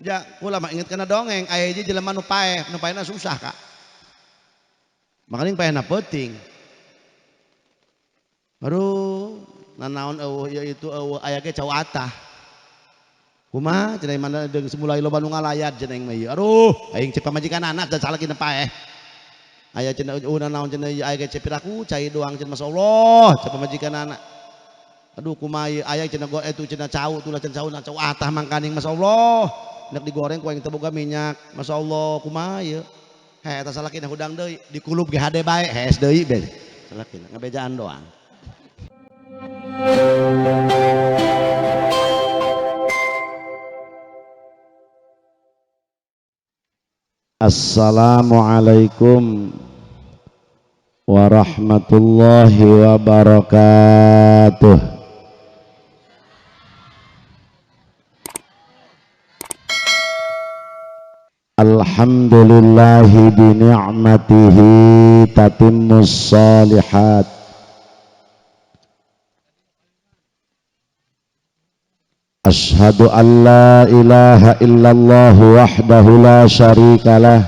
Ja, kula mah inget kana dongeng, aya hiji jelema nu paeh, nu paehna susah, Kak. Makanya paehna peuting. Aduh, nanaon eueuh ieu itu eueuh aya ge cau atah. Kumaha cenah mana deung semulai loba nu ngalayat cenah mah ieu. Aduh, aing cek pamajikan anak dan salaki na paeh. Aya cenah eueuh nanaon cenah ieu aya ge cepiraku cai doang cenah masyaallah cek pamajikan anak. Aduh kumaha ieu aya cenah go itu cenah cau tulah cenah cau na cau atah mangkaning masyaallah. Nek digoreng ku aing teu boga minyak masyaallah kumaha ieu. Heh eta salakina hudang deui dikulub ge hade bae hees deui be. Salakina ngabejaan doang. Assalamualaikum warahmatullahi wabarakatuh. Alhamdulillahi bi ni'matihi tatimmus shalihat. Ashhadu an la ilaha illallah wahdahu la syarikalah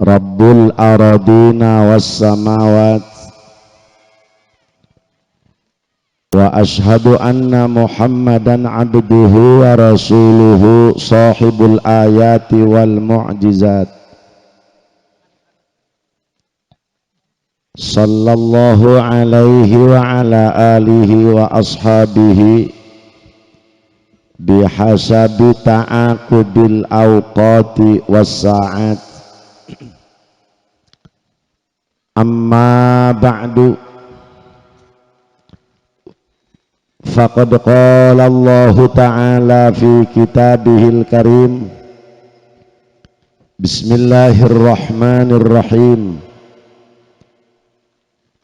Rabbul aradina was samawat wa ashhadu anna Muhammadan abduhu wa rasuluhu sahibul ayati wal mu'jizat sallallahu alaihi wa ala alihi wa ashabihi bihasabi ta'aqubil awqati was sa'at. Amma ba'du, faqad qala Allahu ta'ala fi kitabihil karim. Bismillahirrahmanirrahim.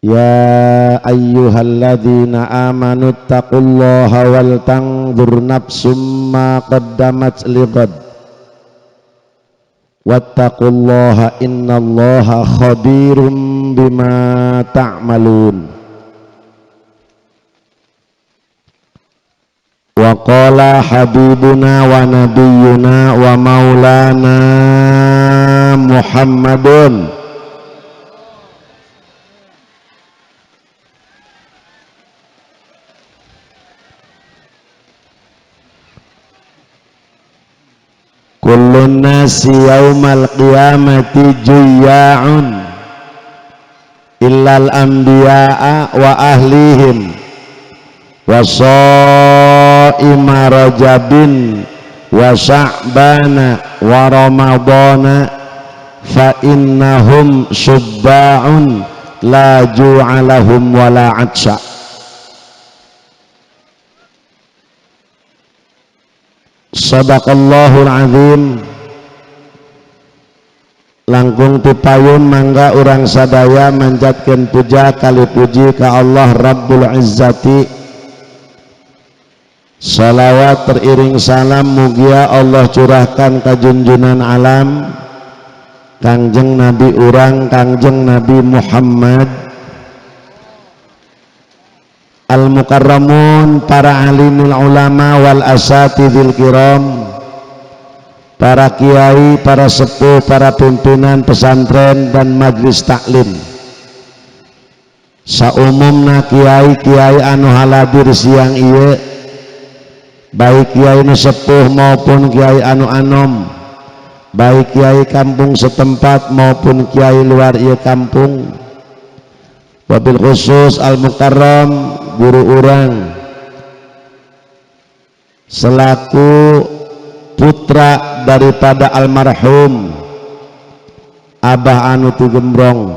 Ya ayyuhalladzina amanu taqullaha wal tanzur nafsum ma qaddamat lighad wattaqullaha innallaha khabirum bima ta'malun. Wa qala habibuna wa nabiyyuna wa maulana Muhammadun kullun nasi yaumal qiyamati juyya'un illal anbiya'a wa ahlihim wa sha'ima rajabin wa sya'bana wa ramadana fa innahum subba'un la ju'a lahum wa la 'atsha. Sadaqallahul azim. Langkung tipayun mangga urang sadaya manjatkeun puja kali puji ka Allah Rabbul Izzati. Salawat teriring salam mugia Allah curahkan ka junjunan alam Kangjeng Nabi urang Kangjeng Nabi Muhammad al-mukarramun, para alimul ulama wal asatidil kiram, para kiai, para sepuh, para pimpinan pesantren dan majlis taklim, saumumna kiai-kiai anu haladir siang ieu, baik kiai nu sepuh maupun kiai anu anom, baik kiai kampung setempat maupun kiai luar ieu kampung, wabil khusus al-mukarram guru urang selaku putra daripada almarhum Abah Anu Tigembrong,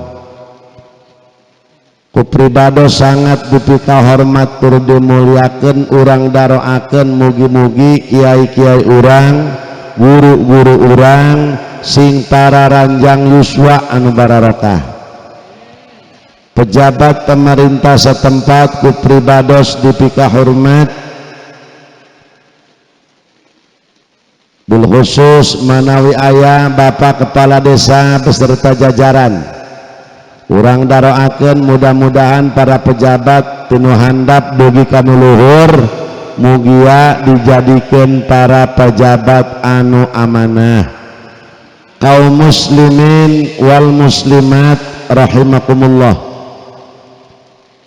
ku pribado sangat dipika hormat tur dimuliakeun, urang daroakeun mugi-mugi kiai-kiai urang, guru-guru urang sing para ranjang yuswa anu bararokah. Pejabat pemerintah setempat ku pribados dipika hormat, bil khusus manawi aya bapak kepala desa beserta jajaran, urang daroakeun mudah-mudahan para pejabat tinu handap dugi ka nu luhur Mugia dijadikan para pejabat anu amanah. Kaum muslimin wal muslimat rahimakumullah.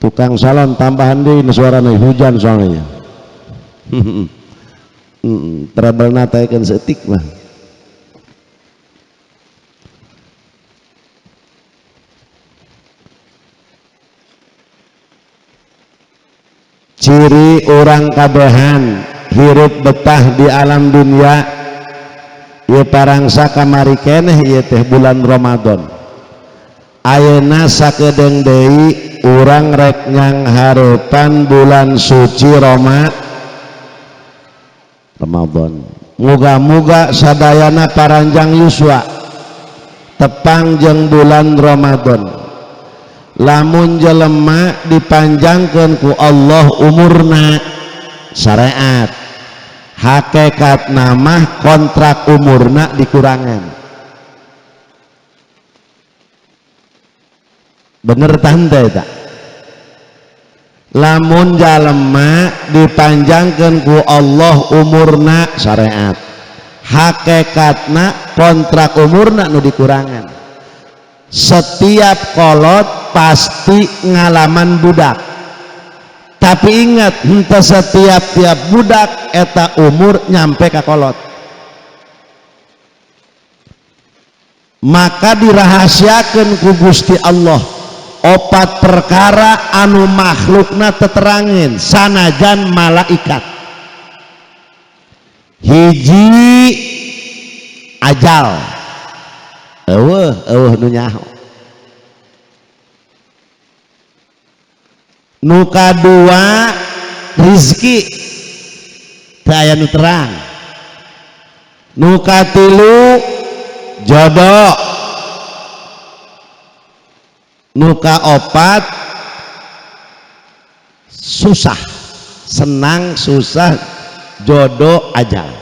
Tukang salon tambahan deui nu suarana hujan soalnya. Treble-na taekeun seeutik mah. Ciri orang kabehan hirup betah di alam dunia ieu parangsa kamari keneh ieu teh bulan Ramadan. Ayeuna sakedeung deui urang rek nyanghareupan bulan suci Ramadan. Muga-muga sadayana paranjang yuswa tepang jeung bulan Ramadan. Lamun jelema dipanjangkeun ku Allah umurna syariat, hakikat nama kontrak umurna dikurangan. Bener tante tak? Lamun jalema dipanjangkeun ku Allah umurna syariat, hakikatna kontrak umurna nu dikurangan. Setiap kolot pasti ngalaman budak, tapi ingat henteu setiap tiap budak eta umur nyampe ka kolot. Maka dirahasiakeun ku Gusti Allah opat perkara anu makhlukna teterangin sanajan malaikat. Hiji ajal, eueuh eueuh nu nyaho. Nu kadua rizki, teu aya nu terang. Nu katilu jodoh. Nu kaopat susah, senang susah jodoh ajal.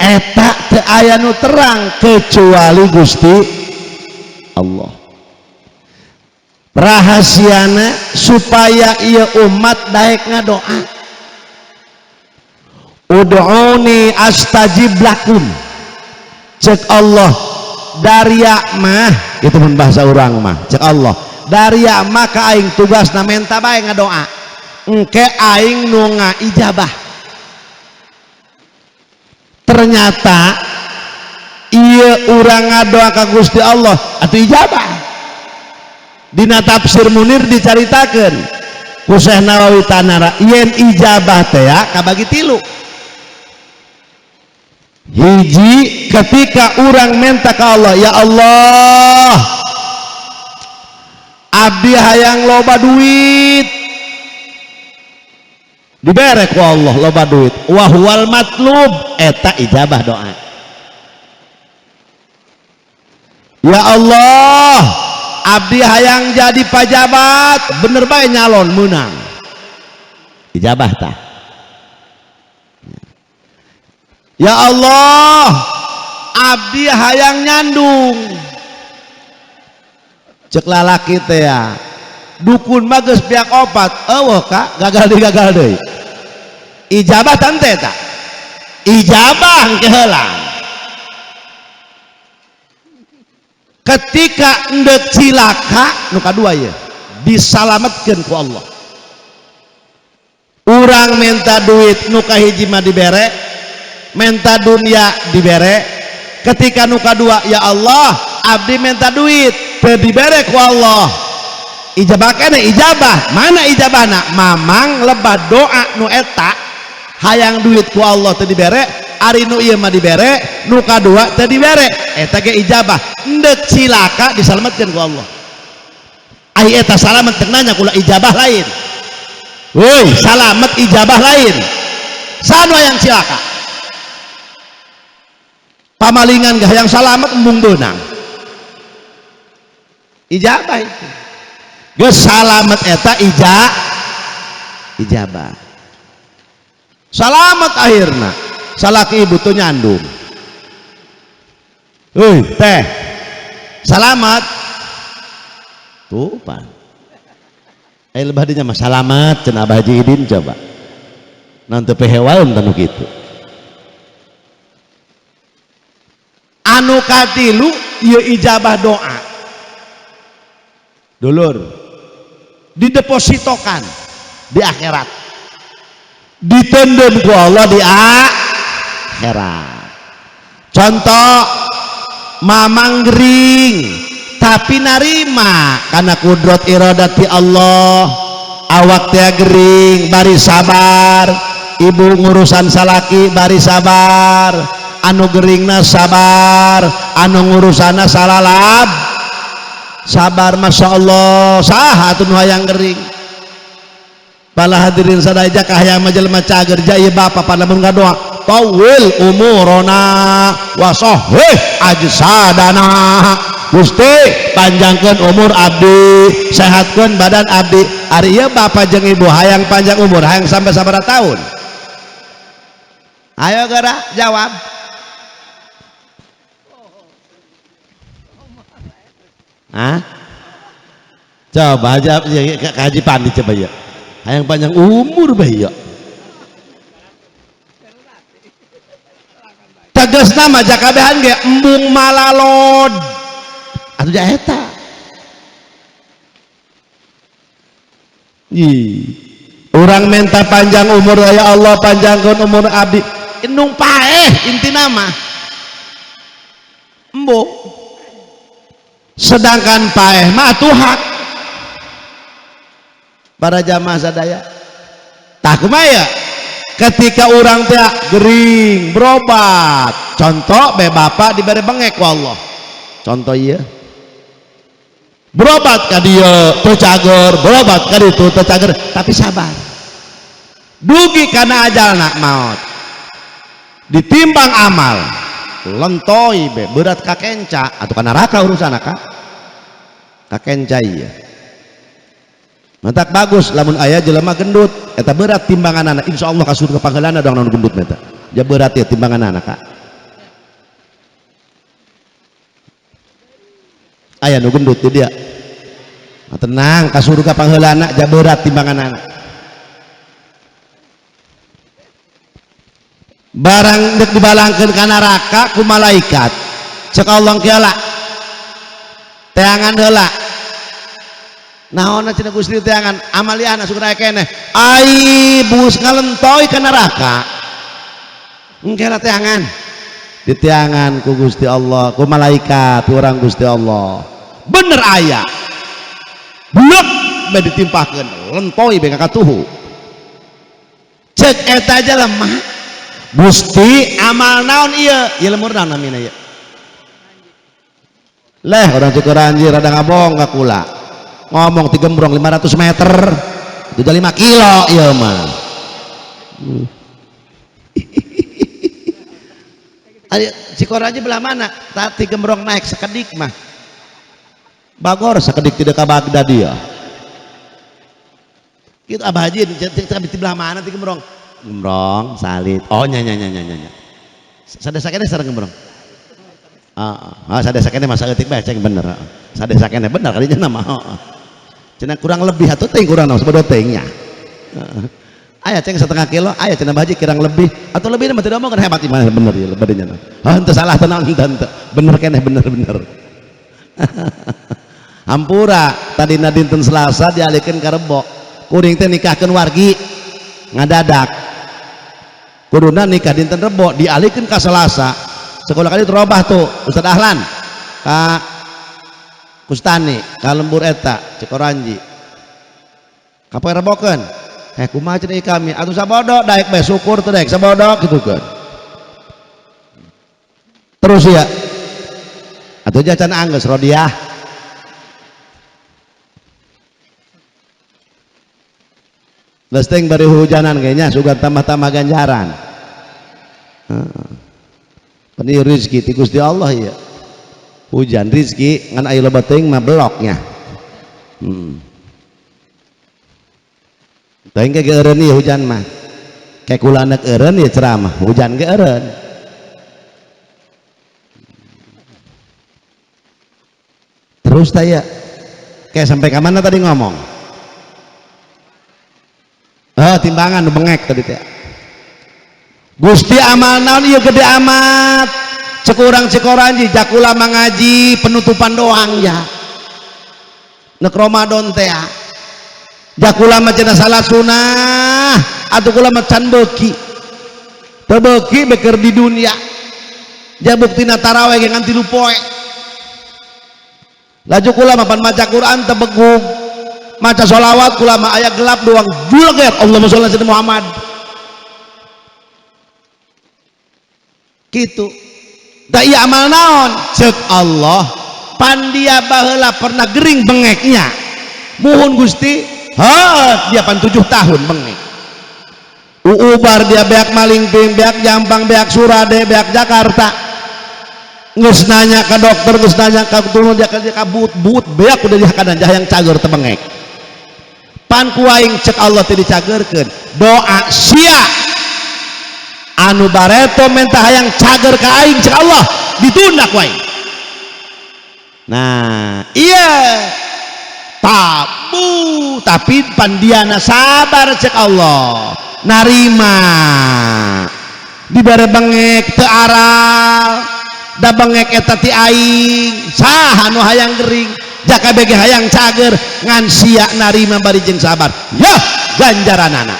Eta teu aya nu terang kecuali Gusti Allah. Rahasiana supaya ieu umat daek ngadoa. Ud'uni astajib lakum. Cek Allah daria mah, itu pun bahasa urang mah. Cek Allah daria mah ka aing tugasna menta bae ngadoa. Engke aing nu ngaijabah. Ternyata ieu urang ngadoa ka Gusti Allah atuh ijabah. Dina tafsir Munir dicaritakeun ku Syekh Nawawi Tanara yen ijabah teh ya kabagi tilu. Hiji, ketika urang menta ka Allah, ya Allah abdi hayang loba duit, dibere ku Allah loba duit, wa huwal matlub, eta ijabah doa. Ya Allah abdi hayang jadi pajabat, bener bae nyalon menang, ijabah tah. Ya Allah abdi hayang nyandung, cek lalaki teh ya dukun mah geus pihak opat, eueuh ka gagal deui gagal deui, ijabah tante ta, ijabah engke heula. Ketika endek cilaka nu kadua ieu disalametkeun ku Allah. Urang minta duit nu kahiji mah dibere, minta dunia dibere. Ketika nu kadua, ya Allah abdi minta duit teu dibere ku Allah, ijabah kene ijabah. Mana ijabahna? Mamang lebah doa nu eta hayang duit ku Allah teu dibere, ari nu ieu mah dibere, nu kadua teu dibere, eta ge ijabah. Endek cilaka disalametkeun ku Allah. Ai eta salamet teu nanya kula ijabah lain. Woi, salamet ijabah lain. Sanu hayang cilaka. Pamalingan gak hayang salamet embung beunang. Ijabah itu. Geus salamet eta ijabah. Salamet akhirna. Salaki ibu tuh nyandung. Hei, teh. Salamet. Tuh, pan. Lebah dinya mah salamet cenah Abah Haji Idin coba. Nanti pehewaeun tanu kitu. Anu katilu ieu ijabah doa. Dulur didepositokan di akhirat. Ditendem ku Allah di akhirat. Contoh mamang gering tapi narima karena kudrot iradat ti Allah, awak teh gering bari sabar, ibu ngurusan salaki bari sabar, anu geringna sabar, anu ngurusana salalab sabar. Masya Allah, saha atuh nu hayang gering. Pala hadirin sadaya kahayang mah jelema cager ja ieu bapa panamun ngadoa tawil umurona wa sahih ajsadana. Gusti panjangkeun umur abdi, sehatkeun badan abdi. Ari ieu bapa jeung ibu hayang panjang umur, hayang sampai sabaraha tahun? Ayo geura jawab. Hah? Coba aja ya, Haji Pandi coba ya. Hayang panjang umur bae ya. Tegasna mah jakabehan ge embung malalod. Atuh ja eta. Ih. Urang minta panjang umur ya Allah panjangkeun umur abdi. Indung paeh intina mah. Embung. Sedangkan paeh mah atuh hak. Para jamaah sadaya. Tah kumaha ya? Ketika urang teh gering berobat, contoh be bapak dibere bengek ku Allah. Contoh ieu. Berobat ka dieu teu cager, berobat ka ditu teu cager, tapi sabar. Dugi kana ajalna maot. Ditimbang amal, lentoi be berat ka kenca atuh ka neraka urusanna ka. Ka kenca ieu. Mantak bagus lamun aya jelema gendut eta berat timbanganana, insyaallah ka surga pangheulana dong naon gendut eta. Ja berat ya timbanganana ka. Aya nu gendut di dia. Nah, tenang ka surga pangheulana ja berat timbanganana. Barang deuk dibalangkeun ka neraka ku malaikat. Cek Allah kieu teangan heula. Naonna cenah Gusti teangan amaliana sugan aya keneh. Ai bungus ngalentoy ka neraka. Engke lah teangan. Diteangan ku Gusti Allah, ku malaikat, ku urang Gusti Allah. Bener aya. Blek be ditimpahkeun, lentoy be kakatuhu. Cek eta jelema. Gusti amal naon ieu? Ieu lemur naon namina ieu? Leh orang Cikuranji rada ngabong ka kula. Ngomong ti Gembrong 500 meter, itu 5 kilo ieu mah. Ayo Cikuranji belah mana? Tati Gembrong naik sekedik mah. Bagor sekedik tidak ka Bagdad dia. Kitu Abah Haji di belah mana ti Gembrong? Gembrong salit. Oh nya nya nya nya nya. Sadesa keneh sareng Gembrong. Ah, sadesa keneh masa eutik bae ceng bener. Sadesa keneh bener kalinya nama. Cenah kurang lebih atuh teuing kurang naon sabodo teuing nya. Aya ceng setengah kilo, aya cenah Haji kurang lebih atau lebih mah tidak omongkeun hebat imah bener ya badenya. Ah henteu salah tenang henteu henteu. Bener keneh bener bener. Hampura tadina dinten Selasa dialihkeun ka Rebo. Kuring teh nikahkeun wargi ngadadak. Kuduna nikah dinten Rebo dialihkeun ka Selasa. Sekolah kali terobah tuh Ustaz Ahlan ka Kustani ka lembur eta Cikoranji. Kapoe rebokeun? Kumaha cenah kami atuh sabodo daek bae syukur teu daek sabodo kitu kan. Terus ya atuh jacan anggeus rodiah. Lesteng bari hujanan kayaknya sugan tambah-tambah ganjaran. Heeh. Pan ieu rezeki ti Gusti Allah ieu. Hujan rezeki ngan aya loba teuing mah beloknya. Teuing ge eureun ieu hujan mah. Kayak kula anak eureun ieu ceramah, hujan ge eureun. Terus taya kayak sampai ka mana tadi ngomong? Oh, timbangan nu bengek tadi teh. Gusti amal naon ieu gede amat cek urang cek oranji jakula mangaji penutupan doang ya nek Ramadan teh jakula mah cenah salat sunah atuh kula mah can beuki teu beuki beker di dunia ja buktina taraweh ge ngan 3 poe laju kula mah pan maca Quran teu begug maca sholawat kula mah aya gelap doang julger Allahumma sholli ala Muhammad gitu. Da ieu amal naon cek Allah pan dia baheula pernah gering bengeknya muhun Gusti ha dia pan 7 tahun bengek uubar dia beak Malingping beak Jampang beak Surade beak Jakarta geus nanya ka dokter geus nanya ka turun dia ka but beak udah dihakanan jahayang cager teu bengek pan ku aing cek Allah teh dicagerkeun doa sia anu bareto minta hayang cager ka aing cek Allah ditunda ku aing. Nah iya tabu tapi pandiana sabar cek Allah narima dibere bengek teu aral da bengek eta ti aing saha nu hayang gering jaka bege hayang cager ngan sia narima bari jeung sabar yah ganjaranana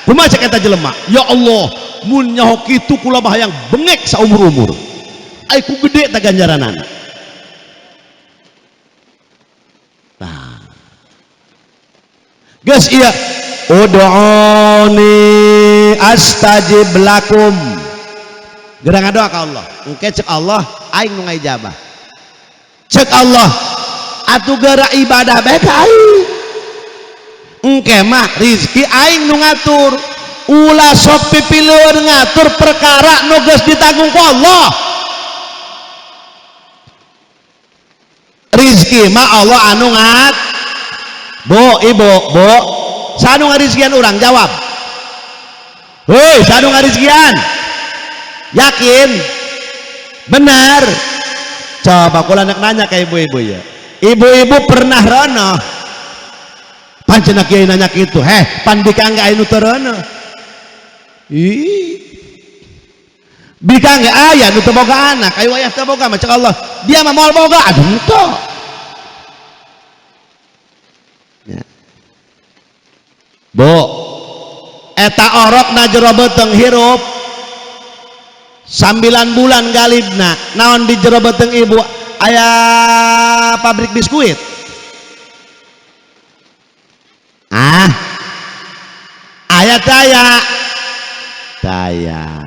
kumaha cek eta jelema ya Allah mun nyaho kitu kula mah hayang bengek saumur-umur ai ku gede ta ganjaranana. Nah geus ieu ud'uni astajib lakum geura ngadoa ka Allah engke cek Allah aing nu ngaijabah cek Allah atuh geura ibadah bae ka aing engke mah rizki aing nu ngatur ulah sok pipileun ngatur perkara nu geus ditanggung ku Allah rizki mah Allah anu ngat bu ibu bu sanu ngarizkian urang jawab hei sanu ngarizkian yakin benar coba kula nek nanya ke ibu-ibu ya ibu-ibu pernah rono pancen kiai nanya kitu heh pandika engke aya nu teu rono ih bika engke aya nu teu boga anak ayo wayah teu boga mah cek Allah dia mah moal boga aduh henteu ya. Bu eta orok na jero beuteung hirup 9 bulan galibna naon di jero beuteung ibu aya pabrik biskuit ah aya daya daya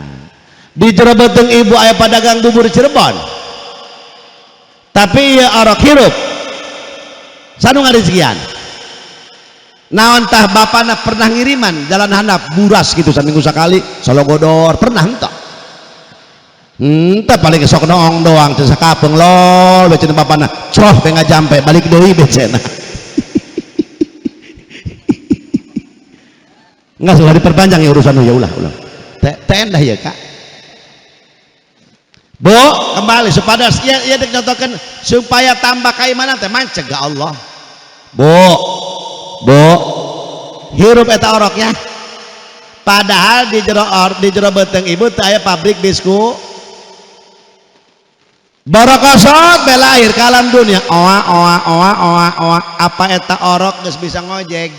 di jero beuteung ibu aya padagang bubur Cirebon tapi ieu orok hirup sanu ngarizkian naon tah bapana pernah ngiriman jalan handap buras gitu saminggu sakali sologodor pernah henteu henteu paling sok noong doang teu sakapeung lol becena bapana croh teh ngajampe balik deui becena enggak sudah diperpanjang ya urusan ya ulah ulah teh endah ya kak bu kembali supados ya ya dicontohkan supaya tambah keimanan teh manceg ga Allah bu bu hirup eta oroknya padahal di jero or, di jero beuteung ibu teh aya pabrik bisku borokosot be lahir ka alam dunia oa oa oa oa oa apa eta orok geus bisa ngojek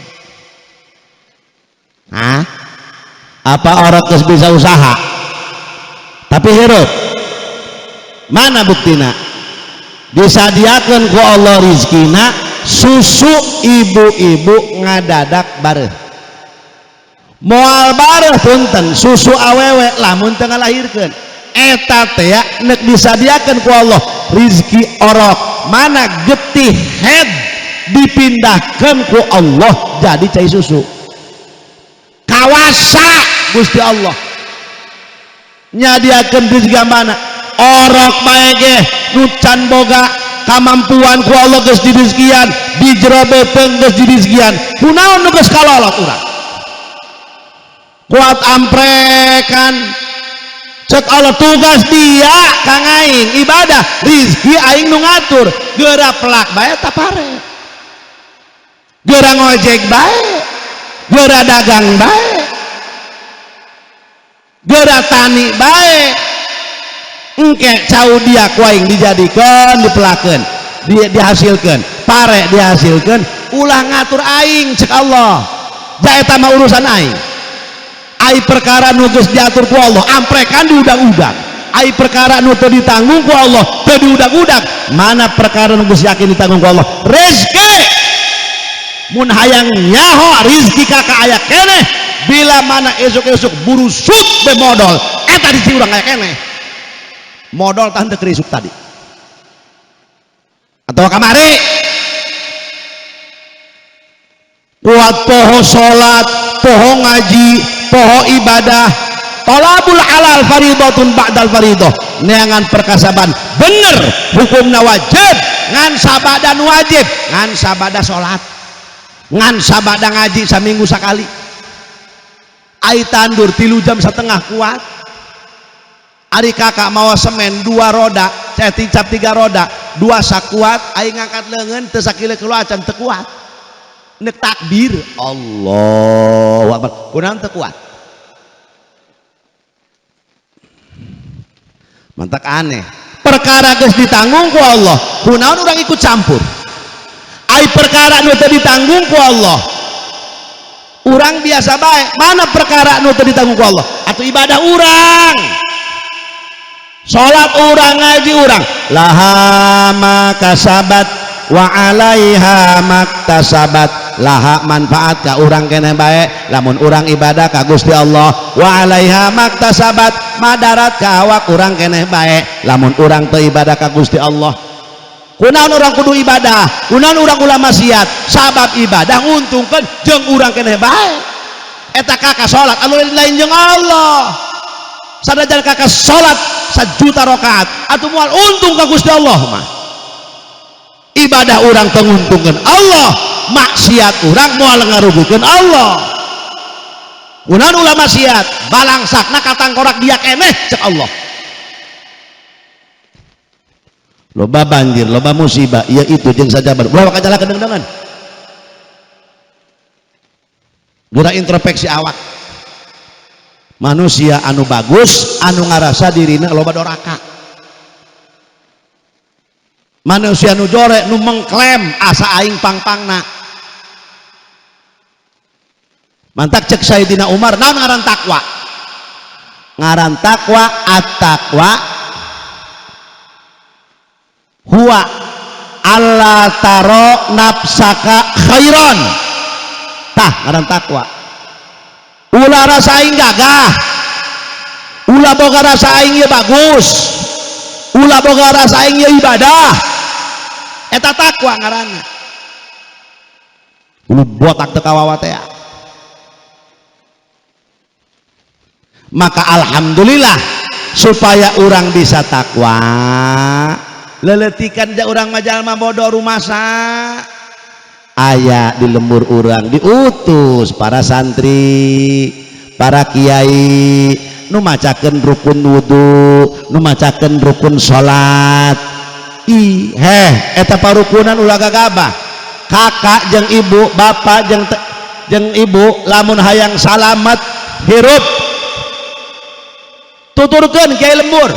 hah apa orok geus bisa usaha tapi hirup mana buktina disadiakeun ku Allah rizkina susu ibu-ibu ngadadak bareuh moal bareuh punten susu awewe lamun teu ngalahirkeun eta teh nek disadiakeun ku Allah rizki orok mana getih head dipindahkeun ku Allah jadi cai susu kawasa Gusti Allah nyadiakeun rizki mana orok bae ge nu can boga kamampuan ku Allah geus dirizkian di jero beuteung geus dirizkian kunaon nu geus kalolot urang kuat amprekan cek Allah tugas dia kang aing ibadah rizki aing nu ngatur geura pelak bae tapare geura ngojek bae geura dagang bae Geura tani bae. Engke cau dia ku aing dijadikeun, dipelakeun, dihasilkeun, pare dihasilkeun, ulah ngatur aing cek Allah. Ja eta mah urusan aing. Ai perkara nu geus diatur ku Allah, amprekan diudag-udag. Ai perkara nu teu ditanggung ku Allah, teu diudag-udag. Mana perkara nu geus yakin ditanggung ku Allah? Rezeki. Mun hayang nyaho rizki kakak aya keneh, bila mana esuk-esuk burusut be modal, eta di urang aya keneh. Modal tahan teu isuk tadi. Atau kamari kuat poho salat, poho ngaji, poho ibadah. Talabul halal faridatun ba'dal faridah. Neangan perkasaban bener hukumna wajib, ngan sabadan wajib, ngan sabada salat, ngan sabada ngaji saminggu sakali. Ai tandur 3,5 jam kuat. Ari kakak mawa semen 2 roda, ticap 3 roda, 2 sakuat, ai ngangkat leungeun teu sakile keluar acan teu kuat. Nek takbir Allahu Akbar, kunaon teu kuat? Mantak aneh. Perkara geus ditanggung ku Allah, kunaon urang ikut campur? Ai perkara nu teu ditanggung ku Allah, urang biasa bae. Mana perkara nu teu ditanggung ku Allah? Atuh ibadah urang, salat urang, ngaji urang, laha makasabat wa alaiha maktasabat. Laha manfaat ka urang keneh bae lamun urang ibadah ka Gusti Allah, wa alaiha maktasabat madarat ka awak urang keneh bae lamun urang teu ibadah ka Gusti Allah. Kunaon urang kudu ibadah, kunaon urang ulah maksiat, sabab ibadah nguntungkeun jeung urang keneh bae. Eta kakak salat anu lain jeung Allah. Sanajan kakak salat 1 juta rakaat atuh moal untung ka Gusti Allah mah. Ibadah urang teu nguntungkeun Allah, maksiat urang moal ngarugikeun Allah. Kunaon ulah maksiat, balangsakna katangkorak dia keneh cek Allah. Loba banjir, loba musibah, ieu itu jeung sajabar. Ulah kajalah kedengdengan. Geura introspeksi awak. Manusia anu bagus, anu ngarasa dirina loba doraka. Manusia nu jore, nu mengklaim asa aing pang-pangna. Mantak cek Sayyidina Umar, naon ngaran takwa? Ngaran takwa at-taqwa huwa alla taro nafsaka khairan. Tah ngaran takwa. Ulah rasa aing gagah, ulah boga rasa aing ieu bagus, ulah boga rasa aing ieu ibadah. Eta takwa ngaranna. Ulu botak teu kawawa teh. Maka alhamdulillah supaya urang bisa takwa, leletikan ja urang mah jalma bodoh rumasa. Aya di lembur urang diutus para santri, para kiai nu macakeun rukun wudu, nu macakeun rukun salat. Ih, heh eta parukunan ulah gagabah. Kakak jeung ibu, bapak jeung ibu lamun hayang salamet hirup tuturkeun kiai lembur.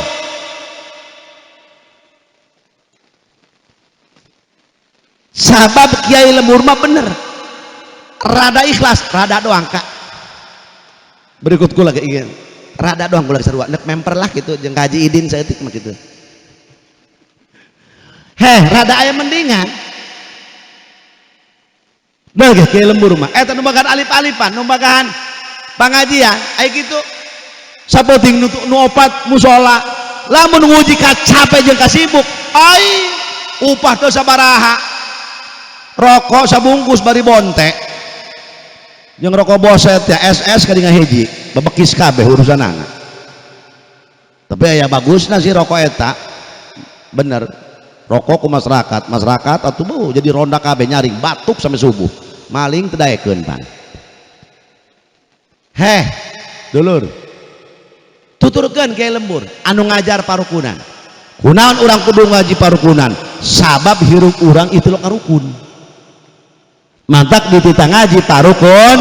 Sabab kiai lembur mah bener, rada ikhlas, rada doang kak. Berikut kula lagi ingin rada doang kula sarua nek memper lah gitu jeung kaji idin saeutik mah gitu. Heh, rada aya mendingan. Bener ge kiai lembur mah eta nu bagan alip-alipan, nu bagan pangajian aya kitu. Sapenting nu opat musola, lamun nguji ka capek jeung kasibuk, ai upah teu sabaraha. Rokok sabungkus bari bonte jeung rokok boset ya SS ka hiji bebekis kabeh urusanana. Tapi aya bagusna sih rokok eta bener, rokok ku masyarakat, masyarakat atuh beuh jadi ronda kabeh nyaring batuk sampai subuh, maling teu daekeun pan. Heh dulur, tuturkeun kiai lembur anu ngajar parukunan. Kunaon urang kudu ngaji parukunan? Sabab hirup urang itu lo karukun. Mantak dititah ngaji parukun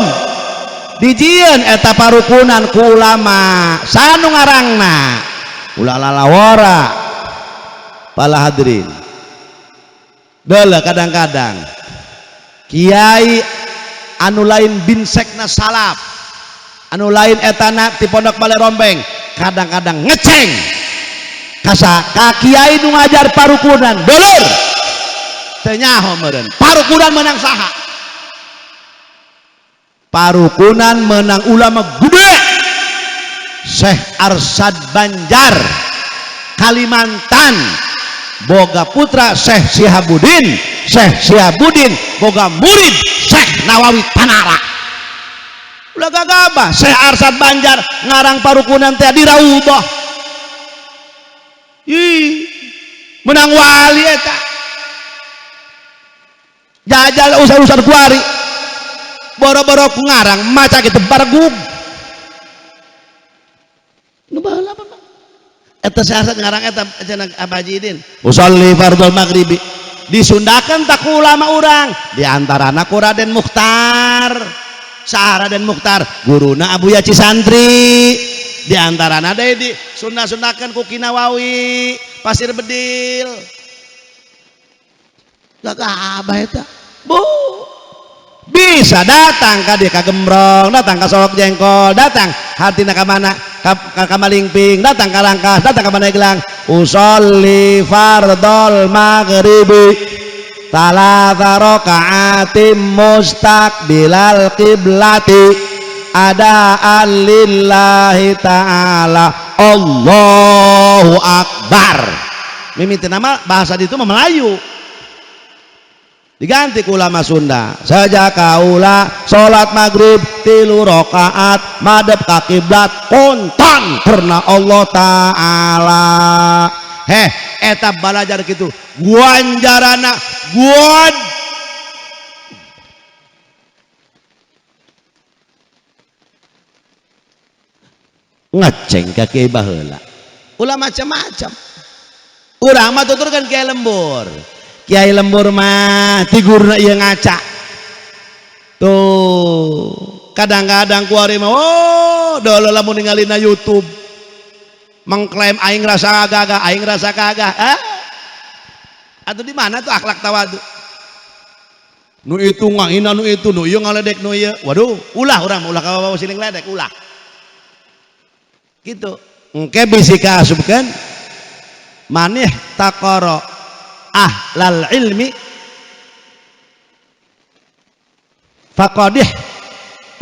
Dijieun eta parukunan ku ulama sanu ngarangna ulah lalawara pala hadirin. Deuleu kadang-kadang kiai anu lain binsekna salaf, anu lain etana ti pondok Bale Rombeng, kadang-kadang ngeceng kasa ka kiai nu ngajar parukunan. Dulur teu nyaho meureun parukunan menang saha? Parukunan menang ulama gede Syekh Arsyad Banjar Kalimantan, boga putra Syekh Sihabudin, Syekh Sihabudin boga murid Syekh Nawawi Tanara. Ulah gagabah Syekh Arsyad Banjar ngarang parukunan teh di Raudhah. Ih, menang wali eta. Jajal usar-usar kuari. Boro-boro ku ngarang maca kitu bargug. Nu baheula apa? Eta Syekh Arsyad ngarang eta cenah Abah Haji Idin. Usolli fardhu maghribi. Disundakeun tak ku ulama urang, di antarana ku Raden Mukhtar. Saha Raden Mukhtar? Guruna Abuya Cisantri. Di antarana deui di sunda-sundakeun ku Ki Nawawi Pasir Bedil. Gagah abah eta. Bu. Bisa datang ka dieu ka Gembrong, datang ka Solok Jengkol, datang hatina ka mana? Ka Malingping, datang ka Rangkas, datang ka Pandeglang. Usolli fardhol maghribi talata raka'atim mustaqbilal qiblati ada lillahi ta'ala Allahu akbar. Mimiti nama bahasa itu mah Melayu, diganti ku ulama Sunda. Sejak kaula salat maghrib 3 rakaat madep ka kiblat kontan karena Allah taala. Heh, eta balajar kitu guanjarana guan ngeceng ka kiai baheula. Ulah macam-macam. Urang mah tuturkeun kiai lembur. Kiai lembur mah tigurna ieu ngaca. Tuh, kadang-kadang kuari mah oh, dolo lamun ningali na YouTube. Mengklaim aing rasa gagah, aing rasa gagah. Ah? Atuh di mana tuh akhlak tawadu? Nu itu ngahina nu itu, nu ieu ngaledek nu ieu. Waduh, ulah urang ulah ka siling ledek, ulah. Gitu. Engke bisi kaasupkeun manih taqara ahlal ilmi faqadih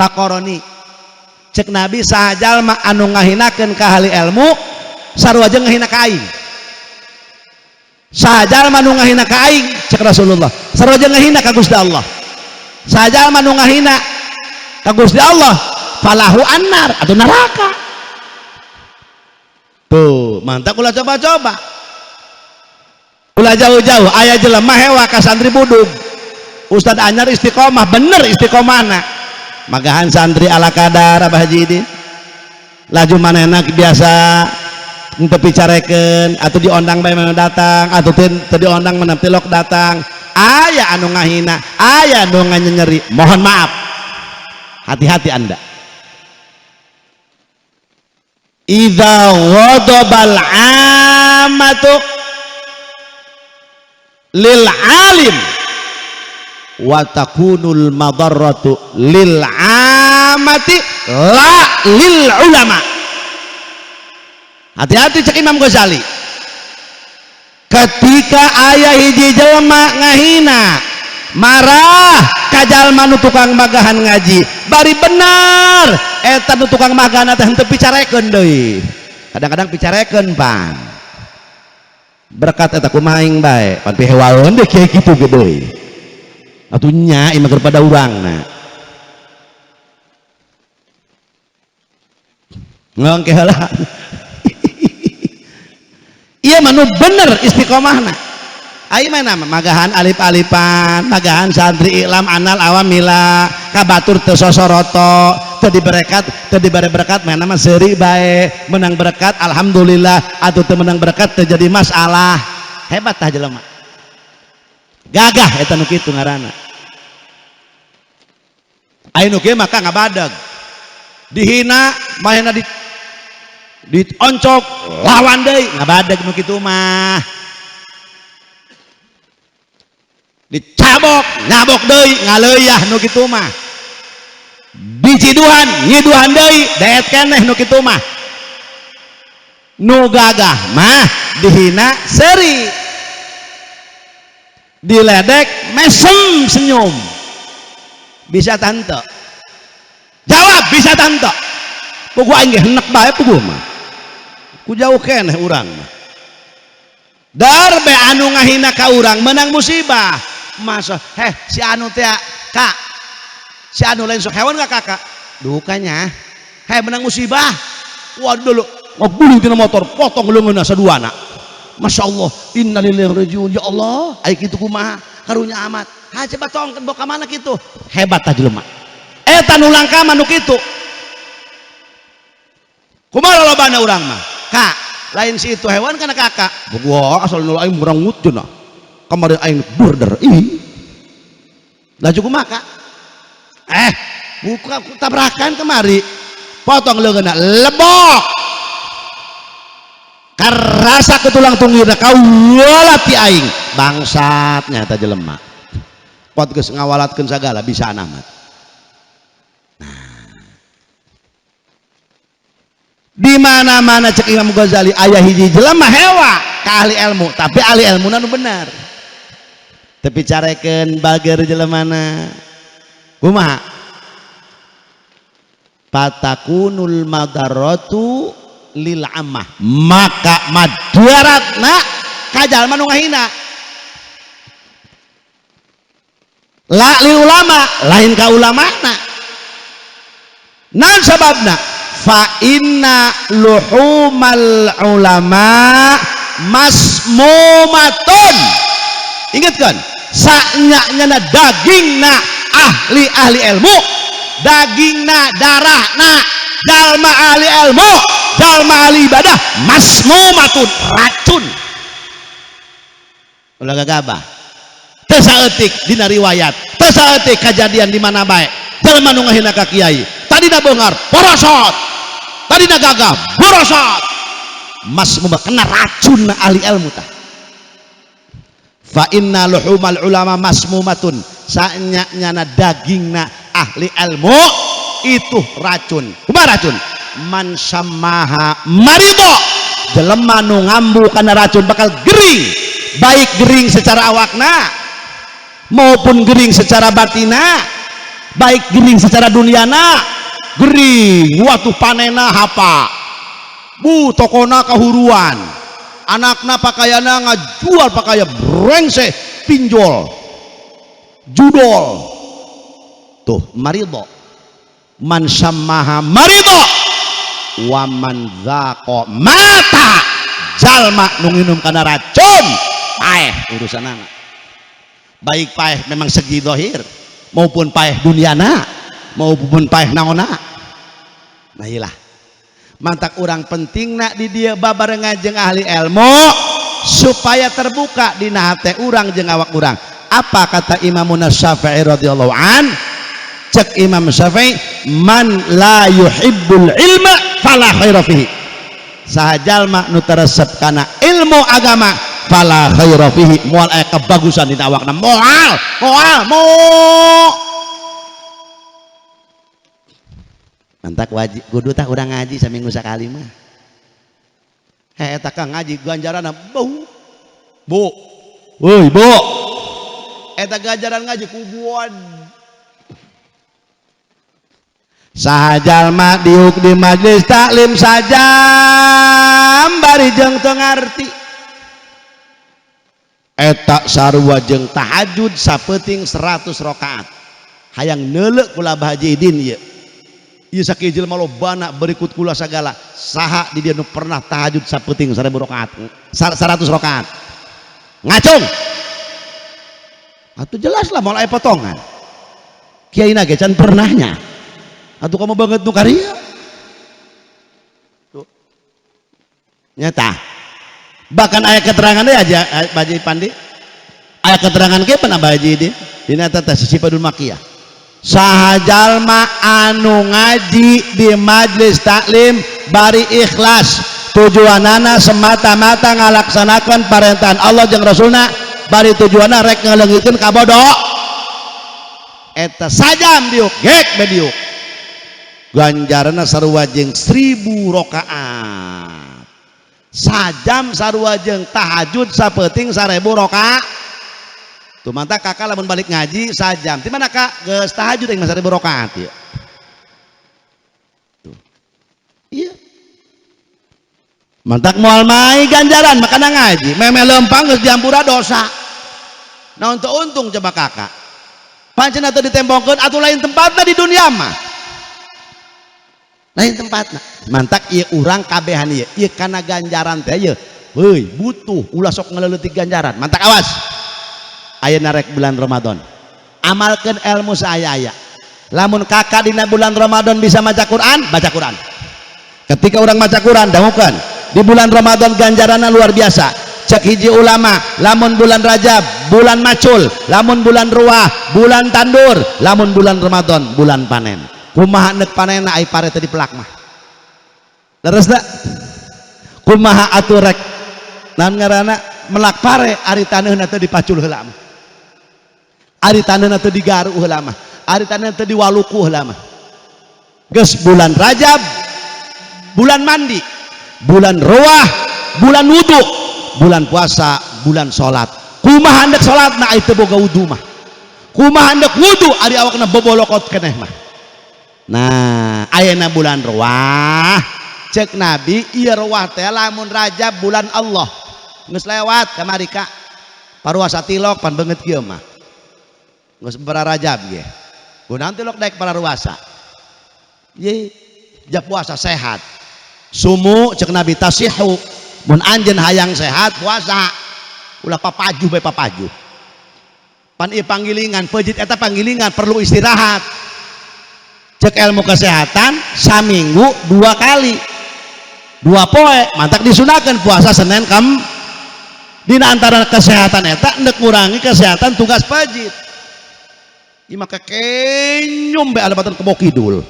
taqarani. Cek Nabi saha jalma anu ngahinakeun ka ahli ilmu sarua jeung ngahina ka aing. Saha jalma anu ngahina ka aing cek Rasulullah sarua jeung ngahina ka Gusti Allah. Saha jalma anu ngahina ka Gusti Allah falahu annar atau neraka. Tuh, mantap ulah coba-coba. Ulah jauh-jauh aya jelema hewa ka santri budug. Ustad anyar istiqomah, bener istiqomahna. Magahan santri ala kadar Abah Haji Idin. Laju manehna biasa teu picarekeun atuh diondang bae mana datang, atuh teu diondang mana tilok datang. Aya anu ngahina, aya anu nganyeri. Mohon maaf. Hati-hati Anda. Idza ghadabal amatu lil alim wa takunul madarratu lil amati la lil ulama. Hati-hati cek Imam Ghazali. Ketika ayah hiji jelema ngahina, marah ka jalma nu tukang magahan ngaji, bari bener eta nu tukang magahan teh henteu picarekeun deui. Kadang-kadang picarekeun pan. Berkat eta kumaha aing bae, pan pihewaeun deui kieu kitu ge deui. Atuh nya imah keur pada urangna. Ngongke heula. Ieu mah nu bener istiqomahna. Aing mah nama magahan alif-alifan, magahan santri ilam anal awamila, kabatur teu sosoroto, teu diberekat, teu dibere berkat mana mah seuri bae, menang berkat alhamdulillah, atuh teu menang berkat teu jadi masalah. Hebat tah jelema. Gagah eta nu kitu ngaranna. Aya nu kieu maka ngabadeg. Dihina manehna di dioncok lawan deui ngabadeg nu kitu mah. Dicabok nyabok deui ngaleuyah nu kitu mah. Diciduhan nyiduhan deui daet keneh nu kitu mah. Nu gagah mah dihina seuri, diledek mesem senyum. Bisa tante? Jawab bisa tante. Puguh aing ge henek bae puguh mah. Ku jauh keneh urang mah. Darbe anu ngahina ka urang menang musibah. Masa heh si anu teh kak, si anu lain sok hewan ka kakak. Dukanya. Heh menang musibah. Waduh lu ngaguling tina motor potong leungeunna saduana. Masya Allah, innalillahi wa rajiun. Ya Allah, ai kitu kumaha? Karunya amat. Ha coba tong bawa ka mana kitu? Hebat tah jelema. Eta nu langka mah nu kitu. Kumaha lolobana urang mah? Kak, lain si itu hewan kana kakak. Gua asal nu aing merangut cenah. Kamari aing border. Ih. Laju kumaha kak? Buka tabrakan kemari. Potong leungeunna lebok. Karasa ke tulang tunggirna kawalat ti aing. Bangsat nyata jelema. Pot geus ngawalatkeun sagala bisa amat. Nah. Di mana-mana cek Imam Ghazali aya hiji jelema hewa ka ahli ilmu, tapi ahli ilmuna nu bener. Tapi carekeun bager jelemana. Kumaha? Fatakunul madaratu lil ammah, maka madaratna ka jalma nu ngahina. La lil ulama, lain ka ulamana. Naon sababna? Fa inna luhumal ulama masmumatun. Ingatkan, saknya-nyana dagingna ahli-ahli ilmu, dagingna darahna jalma ahli ilmu, jalma ahli ibadah, masmumatun, racun. Ulah gagabah. Teu saeutik dina riwayat, teu saeutik kajadian di mana bae. Jelema nu ngahina ka kiai, tadina beungar porosot, tadina gagah borosot. Masmumah kena racun ahli ilmu tah. Fa inna luhumal ulama masmumatun, saknya-nyana dagingna ahli ilmu itu racun. Kumaha racun? Man samaha marido, jelema nu ngambu kana racun bakal gering, baik gering secara awakna maupun gering secara batina, baik gering secara duniana. Gering waktu panena hapa, bu tokona kahuruan, anakna pakaiana ngajual pakaian brengsek, pinjol, judol. Tuh marido, man samaha marido wa man dzaqa mata. Jalma nu nginum kana racun paeh urusanana, baik paeh memang segi zahir maupun paeh duniana maupun paeh naonna. Nah iyalah mantak urang pentingna di dieu babarengan jeung ahli ilmu supaya terbuka dina hate urang jeung awak urang. Apa kata Imam Syafi'i radhiyallahu an? Cek Imam Syafi'i, man la yuhibbul ilma fala khaira fihi. Saha jalma nu teu resep kana ilmu agama fala khaira fihi, moal aya kebagusan dina awakna, moal moal mo. Mantak wajib kudu tah urang ngaji saminggu sakali mah. Heh eta kang ngaji ganjaranna bau. Bu. Woi, Bu. Eta ganjaran ngaji kubuan. Saha jalma diuk di majelis taklim sajam bari jeung teu ngarti. Eta sarua jeung tahajud sapeuting 100 rakaat. Hayang neuleuh kula Bah Haji Idin ieu. Ieu sakieu jelema lobana berikut kula sagala. Saha di dieu nu pernah tahajud sapeuting 1000 rakaat? 100 rakaat. Ngacung. Atuh jelas lah moal aya potongan. Kiai na ge can pernahnya. Atuh kamu banget nu karya. Tuh. Nyata. Bahkan aya keterangan deui aja Bah Haji Pandi. Aya keterangan ge pernah Bah Haji Idin dina eta teh Sipadul Makiyah. Saha jalma anu ngaji di majlis taklim bari ikhlas tujuanana semata-mata ngalaksanakan parentahan Allah jeung Rasulna bari tujuanna rek ngaleungitkeun kabodo eta sajam diuk gek be diuk ganjaranna sarua jeung 1000 rakaat sajam sarua jeung tahajud sapeuting 1000 rakaat. Tuh mantap kakak lamun balik ngaji sajam. Di mana kak? Geus tahajud yang 1000 rakaat ya. Tuh. Iya. Mantak moal mai ganjaran makana ngaji. Memeh lempang geus diampura dosa. Nah untuk untung coba kakak. Pancen atuh ditembongkeun atuh lain tempatna di dunia mah. Lain tempatna. Mantak ieu urang kabehan ieu. Ieu kana ganjaran teh ieu. Heuy, butuh ulah sok ngaleuletik ganjaran. Mantak awas. Ayeuna rek bulan Ramadan amalkeun ilmu saaya-aya lamun kakak dina bulan Ramadan bisa maca Quran, baca Quran. Ketika orang maca Quran dangukeun di bulan Ramadan ganjaranna luar biasa. Cek hiji ulama lamun bulan Rajab bulan macul, lamun bulan Ruah bulan tandur, lamun bulan Ramadan bulan panen. Kumaha neuk panenna ai pare teh dipelak mah? Leres teu? Kumaha atuh rek naon ngaranna melak pare ari taneuhna teu dipacul heula mah, ari taneuhna teu digaru heula mah, ari taneuhna teu diwaluku heula mah. Geus bulan Rajab bulan mandi, bulan Ruah bulan wudu, bulan puasa bulan salat. Kumaha hendak salatna ai teu boga wudu mah? Kumaha hendak wudu ari awakna bobolokot keneh mah? Nah ayeuna bulan Ruah cek Nabi ieu Ruah teh lamun Rajab bulan Allah geus lewat kamari ka paruasa tilok pan beungeut kieu mah geus sabaraha Rajab ge kunaon tilok daek pararuasa ye ja puasa sehat sumu cek Nabi tasihu mun anjeun hayang sehat puasa ulah papajuh bae papajuh pan ieu panggilingan peujit eta panggilingan perlu istirahat. Cek ilmu kesehatan saminggu 2 kali 2 poe mantak disunahkeun puasa Senin kam dina antara kesehatan eta neuk ngurangi kesehatan tugas pajit. Ieu mah kekenyum bae alebatan kebo kidul.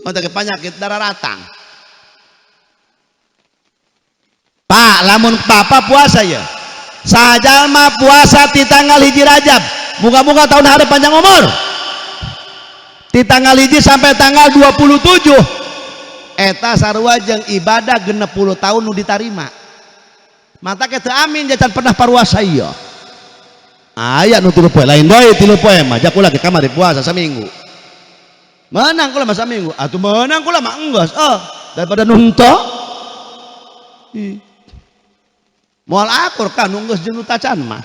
Mantak penyakit darah ratang. Pak lamun papa puasa ya sajalma puasa di tanggal 1 Rajab muga-muga tahun hareup panjang umur di tanggal 1 sampai tanggal 27 eta sarua jeung ibadah 60 tahun nu ditarima. Mata ke teu amin jacan pernah paruasa ieu. Aya nu 3 poe lain deui 3 poe mah jak ulah ke kamari puasa saminggu. Menang kula mah saminggu atuh menang kula mah enggeus oh daripada nu henteu. Moal akur ka nu geus jeung nu tacan mah.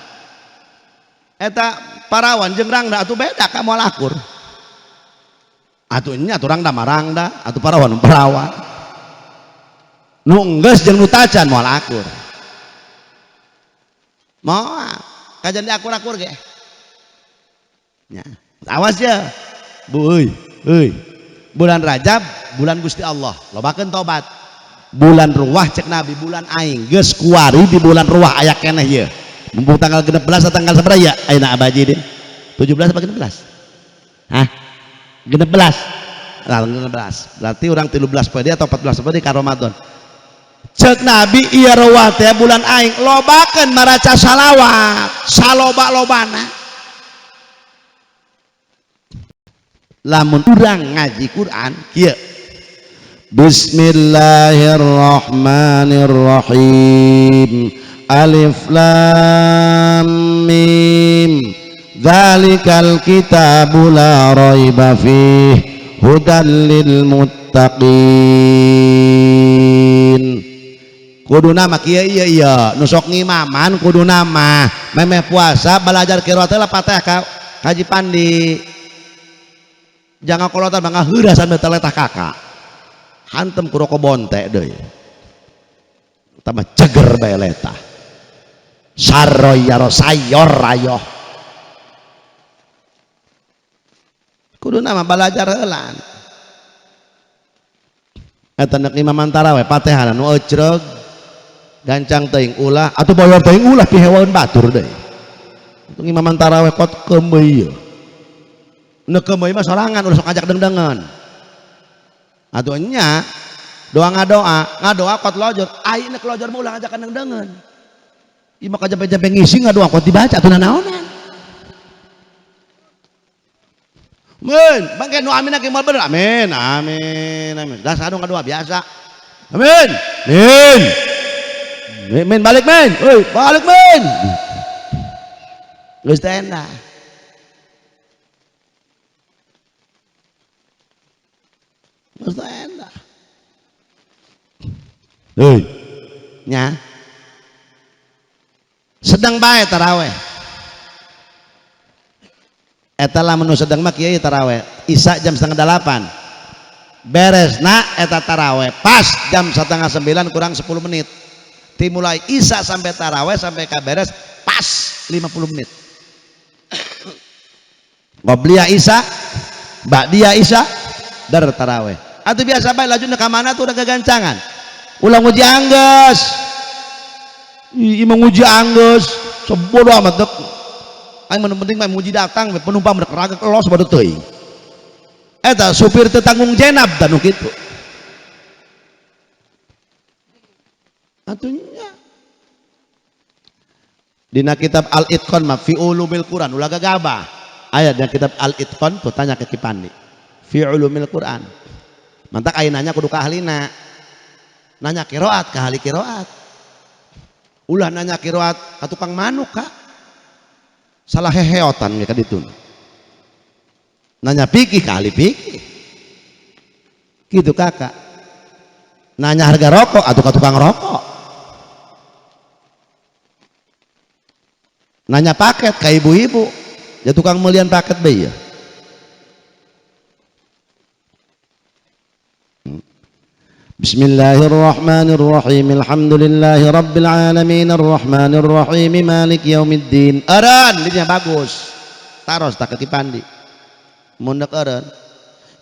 Eta parawan jeung rangda atuh beda ka moal akur. Atuh nya atuh rangda mah rangda, atuh parawan parawan. Nu enggeus jeung nu tacan moal akur. Moal kajan diakur-akur ge. Nya, awas ya. Bu euy, euy. Bulan Rajab bulan Gusti Allah, lobakeun tobat. Bulan Ruah cek Nabi bulan aing geus kuari di bulan Ruah aya keneh ieu. Mumpung tanggal 16 atau tanggal sabaraha ya ayeuna abaji deh. 17 apa 16? Hah? 16. Nah, 16. Berarti urang 13 poe atau 14 poe ka Ramadan. Cek Nabi ieu Ruah teh bulan aing lobakeun maraca salawat saloba-lobana. Lamun urang ngaji Quran kieu. Bismillahirrahmanirrahim. Alif lam mim. Dzalikal kitabu la raiba fih hudan lil muttaqin. Kuduna mah kieu ieu ieu nu sok ngimaman kuduna mah memeh puasa belajar qiraat lah Fatihah ka Haji Pandi. Jangan kolotan bangga heurasan teh letah kakak. Hantem ku roko bonte deui. Tambah ceger bae letah. Saroy yaro sayor ayo. Kuduna mah belajar heulaan. Eta nek imaman taraweh Fatihah nu ecreg gancang teuing ulah atuh boyor teuing ulah pihewaeun batur deui. Ngimaman taraweh kot keumeuy ieu. Nu keumeuy mah sorangan ulah sok ngajak dengdengan. Atuh nya doa ngadoa, ngadoa kot lojor, ai nek lojor mah ulah ngajakan dengdengan. Ieu mah kajampe-jampe ngisi ngadoa kot dibaca atuh nanaonan. Men, bangke nu amin ge moal bener. Amin, amin, amin. Dah sadu ngadoa biasa. Amin. Min. Min balik min. Euy, balik min. Geus teh endah. Geus teh endah. Heuy. Nya. Sedang bae taraweh. Eta lamun nu sedang mah kieu taraweh. Isya jam 7:30. Beresna eta taraweh pas jam 8:30 kurang 10 menit. Dimulai isya sampai taraweh sampai ka beres pas 50 menit. Qobliyah isya, ba'diyah isya, dar taraweh. Atuh biasa bae lajuna ka mana tuh udah gagancangan. Ulah nguji anggeus. Ih, nguji anggeus, sebodoh amat dek. Aing mah penting mah nguji datang penumpang rek ragek los bodoh teuing. Eta supir teu tanggung jenab da nu kitu. Atunya. Dina kitab Al-Itqan mah fi ulumil Quran ulah gagabah. Aya dina kitab Al-Itqan tuh tanya ke Ki Pandi. Fi ulumil Quran. Mantak aya nanya kudu ka ahlina. Nanya qiraat ka ahli qiraat. Ulah nanya qiraat ka tukang manuk ka. Salah heheotan ge ka ditu. Nanya fikih ka ahli fikih. Gitu kakak. Nanya harga rokok atau ka tukang rokok. Nanya paket ka ibu-ibu, ya tukang melian paket bae ya. Bismillahirrahmanirrahim. Alhamdulillahi rabbil alamin arrahmanirrahim maliki yaumiddin. Eureun dinya bagus. Taros tak ke Ki Pandi. Mun deuk eureun.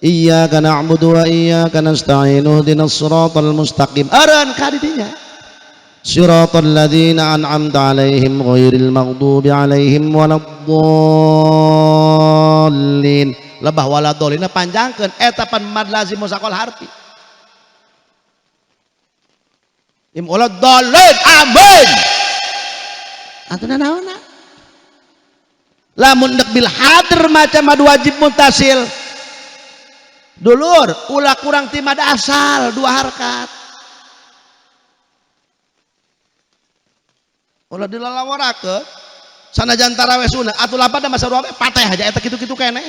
Iyyaka na'budu wa iyyaka nasta'in ihdinas siratal mustaqim. Eureun ka didinya. Siratal ladzina an'amta 'alaihim ghairil maghdubi 'alaihim waladdallin. Lebah waladdallin panjangkeun eta pan mad lazim musaqal harfi. Im waladdallin amin. Atuh naonna? Lamun deuk bil hadir maca mad wajib muntasil. Dulur ulah kurang ti mad asal dua harkat. Ulah dilalaworakeun sanajan tarawih sunnah atuh lapada masa sarua pateh aja eta kitu-kitu keneh.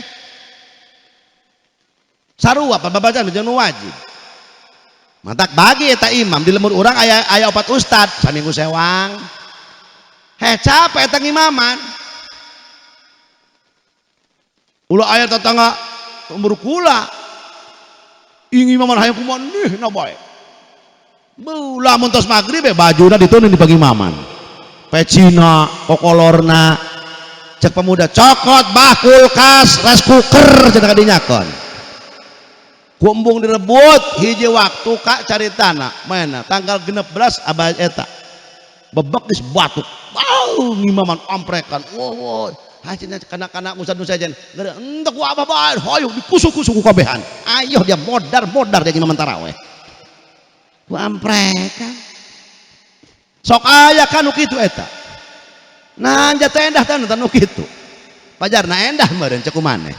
Sarua pababacaan jeung nu wajib. Mantak bagi eta imam di lemur urang aya aya opat ustad saminggu sewang. Heh capek eta ngimaman. Ulah aya tetangga umur kula. Ngimaman hayang kumaha nih na bae. Beuh lamun tos magrib we bajuna ditunin di pangimaman. Pecina, kokolorna, cek pemuda cokot bah kulkas, rice cooker cenah kadinyakeun. Ku embung direbut hiji waktu kak cari tanah mana tanggal 16 abah eta bebek geus batuk. Wow, ngimaman amprekan. Wow, wow. Hasilnya kana-kana ustad nu sejen. Entah ku abah bae, hoyong dikusuk-kusuk ku kabehan. Ayo dia modar-modar dia ngimaman taraweh. Ku amprekan. Sok aya kan nu kitu eta. Nah, jatuh endah teh nu kitu. Pajarna endah meureun cek maneh.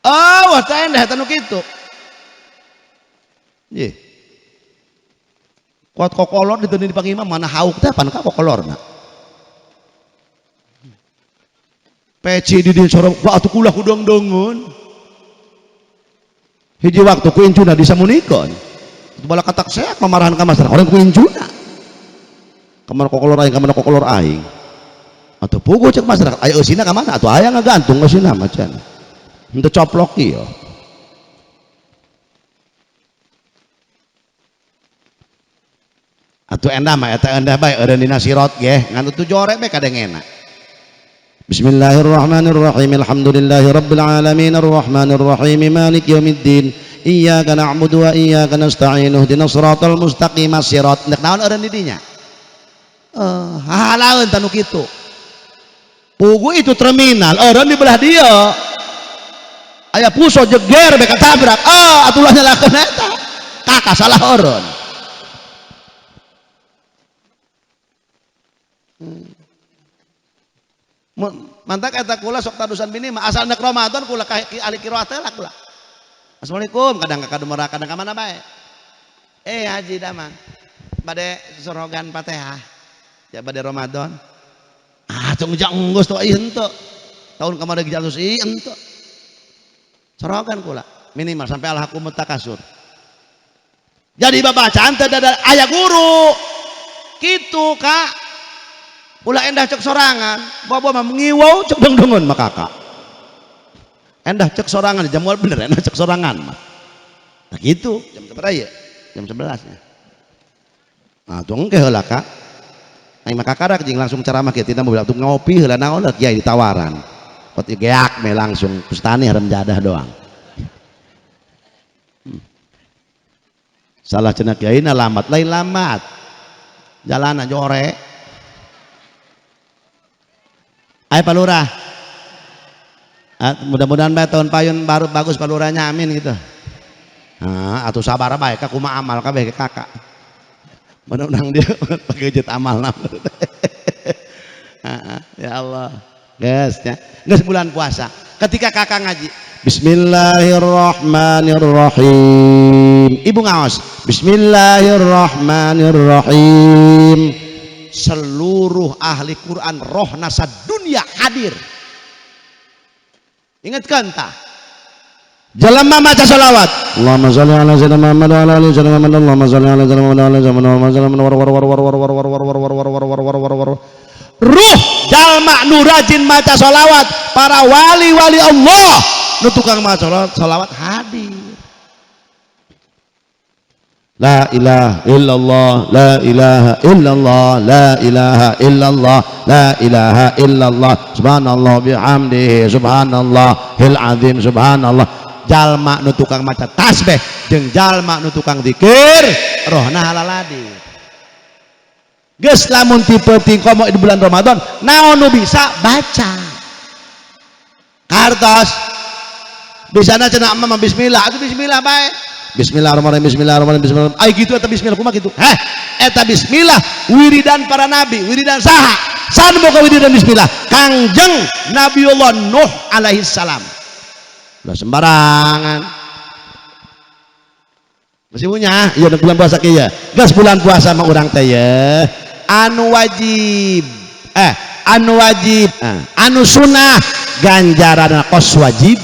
Oh, wah teh endah eta nu kitu. Ye. Kuat kokolor diteuni di pangimah mana hauk teh pan ka kokolorna. Peci di dieu sorong ku atuh kulah ku deung-deungeun. Hiji waktu ku incuna disamunikeun. Bala katak seak mamarahan ka masyarakat orang ku incuna. Kamana kokolor aing, kamana kokolor aing. Atuh puguh cek masyarakat, aya eusina ka mana? Atuh aya ngagantung eusina mah cenah. Henteu coplok ieu. Atuh endah mah eta endah bae eureun dina sirot ge, ngan atuh jore bae kadengena. Bismillahirrahmanirrahim. Alhamdulillahi rabbil alamin arrahmanirrahim maliki yaumiddin. Iyyaka na'budu wa iyyaka nasta'in ihdinas siratal mustaqim sirat. Nek naon eureun di dinya? Hahalaeun tanu kitu. Pugu itu terminal, orang di belah dia. Aya puso jeger beka tabrak. Ah, atulah nyalakeun eta. Kakak salah orang. Mantak eta kula sok tadusan bini mah asal nek Ramadan kula ka ahli qiraah teh lah kula. Assalamualaikum, kadang ka Kadumera, kadang ka mana bae. Haji Damang. Bade sorogan Fatihah. Ya bade Ramadan. Ah, tong janggus tuh ieu henteu. Tahun kamari geus ieu henteu. Sorogan kula minimal sampai alhaqumut takasur. Jadi babacaan teh aya guru. Kitu Kak. Ulah endah cek sorangan, bawa mah ngiwau cek dengdengeun mah kakak. Endah cek sorangan, jamual bener endah cek sorangan mah. Nah gitu, jam seberapa ya? Jam 11 nya. Nah, tuh engke heula Kak. Aing mah kakarak jeung langsung ceramah kieu tina mobil atuh ngopi heula naon lah kiai ditawaran. Pot geak me langsung pustani haram jadah doang. Salah cenah kiai na lambat, lain lambat. Jalanan jore. Ayo Pak Lurah. Ah, mudah-mudahan bae tahun payun baru bagus Pak Lurahnya, amin gitu. Nah, atuh sabar bae ka kumaha amal kabeh ke kakak. Menang dia pakai jet amal nama. Ya Allah. Guys ya. Geus bulan puasa. Ketika kakak ngaji, Bismillahirrahmanirrahim. Ibu ngaos, Bismillahirrahmanirrahim. Seluruh ahli Quran roh nasa dunia hadir. Ingatkan tah. Jelema maca selawat. Allahumma sholli ala sayyidina Muhammad wa ala ali sayyidina Muhammad. Allahumma sholli ala sayyidina Muhammad wa ala ali sayyidina Muhammad. War war war war war war war war war war war war war war war. Ruh jalma nu rajin maca selawat, para wali-wali Allah nu tukang maca selawat hadir. La ilaha illallah, la ilaha illallah, la ilaha illallah, la ilaha illallah, subhanallah bihamdihi, subhanallahil azim, subhanallah. Jalma nu tukang maca tasbih jeung jalma nu tukang zikir rohna halaladi. Geus lamun tipe komo di bulan Ramadan naon nu bisa baca. Kartos bisana cenah mah bismillah, atuh bismillah bae. Bismillahirrahmanirrahim, bismillahirrahmanirrahim, bismillahirrahmanirrahim. Ai gitu eta bismillah kumaha kitu? Heh, eta bismillah wiridan para nabi, wiridan saha? San boga wiridan bismillah? Kangjeng Nabiullah Nuh alaihi salam. Ulah sembarangan. Masih punya? Iya bulan puasa kieu ya. Geus bulan puasa mah urang teh ye. Anu wajib, anu wajib, anu sunah ganjaranna kos wajib.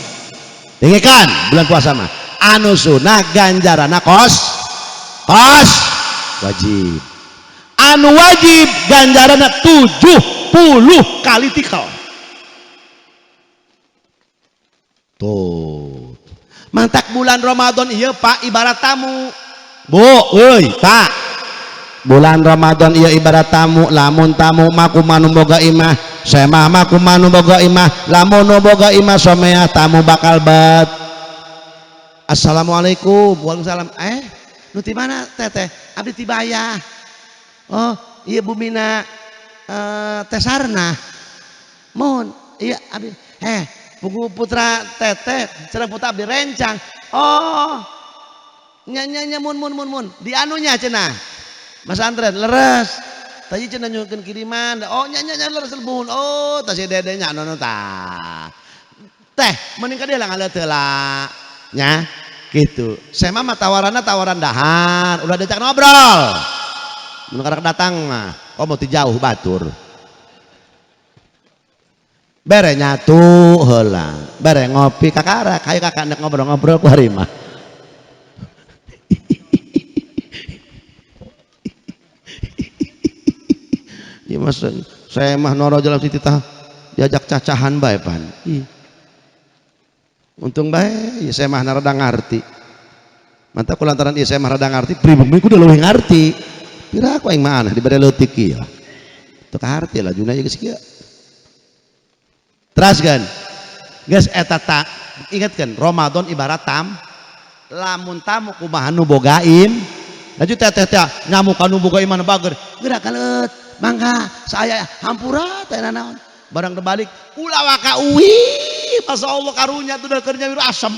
Dengekan bulan puasa mah. Anu sunah ganjaranna kos wajib. Anu wajib ganjaranna 70 kali tikal. Tuh. Mantak bulan Ramadan iya Pak ibarat tamu. Bu, euy, Pak. Bulan Ramadan iya ibarat tamu, lamun tamu mah kumaha nu boga imah, semah mah kumaha nu boga imah, lamun nu boga imah somea tamu bakal bet. Assalamualaikum, waalaikumsalam. Nu ti mana teteh? Abdi ti Bayah. Oh, iya bumina teh Sarna. Mun, iya abdi. Buku putra teteh, sareng putra abdi rencang. Oh, nya nya nya mun mun mun mun. Di anunya cenah. Mas Andren leres. Tadi cenah nyuhunkeun kiriman. Oh, nya nya nya leres mun. Oh, tah si dede nya anu tah. Teh, mending ka dieu lah ngaleut heula. Nya gitu. Saya mah tawaranna tawaran dahar, ulah diajak ngobrol. Mun karek datang mah, oh mau ti jauh batur. Bere nyatu heula, bere ngopi kakara, kayak kakak nek ngobrol-ngobrol ku hari mah. Ya mas, saya mah noro jalan titah diajak cacahan bae pan. Ih. Untung bae, ya saya mah rada ngarti. Mantap kulantaran ieu saya mah rada ngarti, pribumi kudu leuwih ngarti. Pira aku aing mah aneh dibere leutik ieu. Teu kaharti lah juna geus kieu. Teraskeun. Geus eta ta ingatkeun Ramadan ibarat tam lamun tamu kumaha nu boga im. Laju teteh teh nyamu ka nu boga iman bager. Geura kaleut, mangga saya hampura teh nanaon. Barang terbalik ulah waka uih, Masya Allah karunya tuh keur nyawiru asem.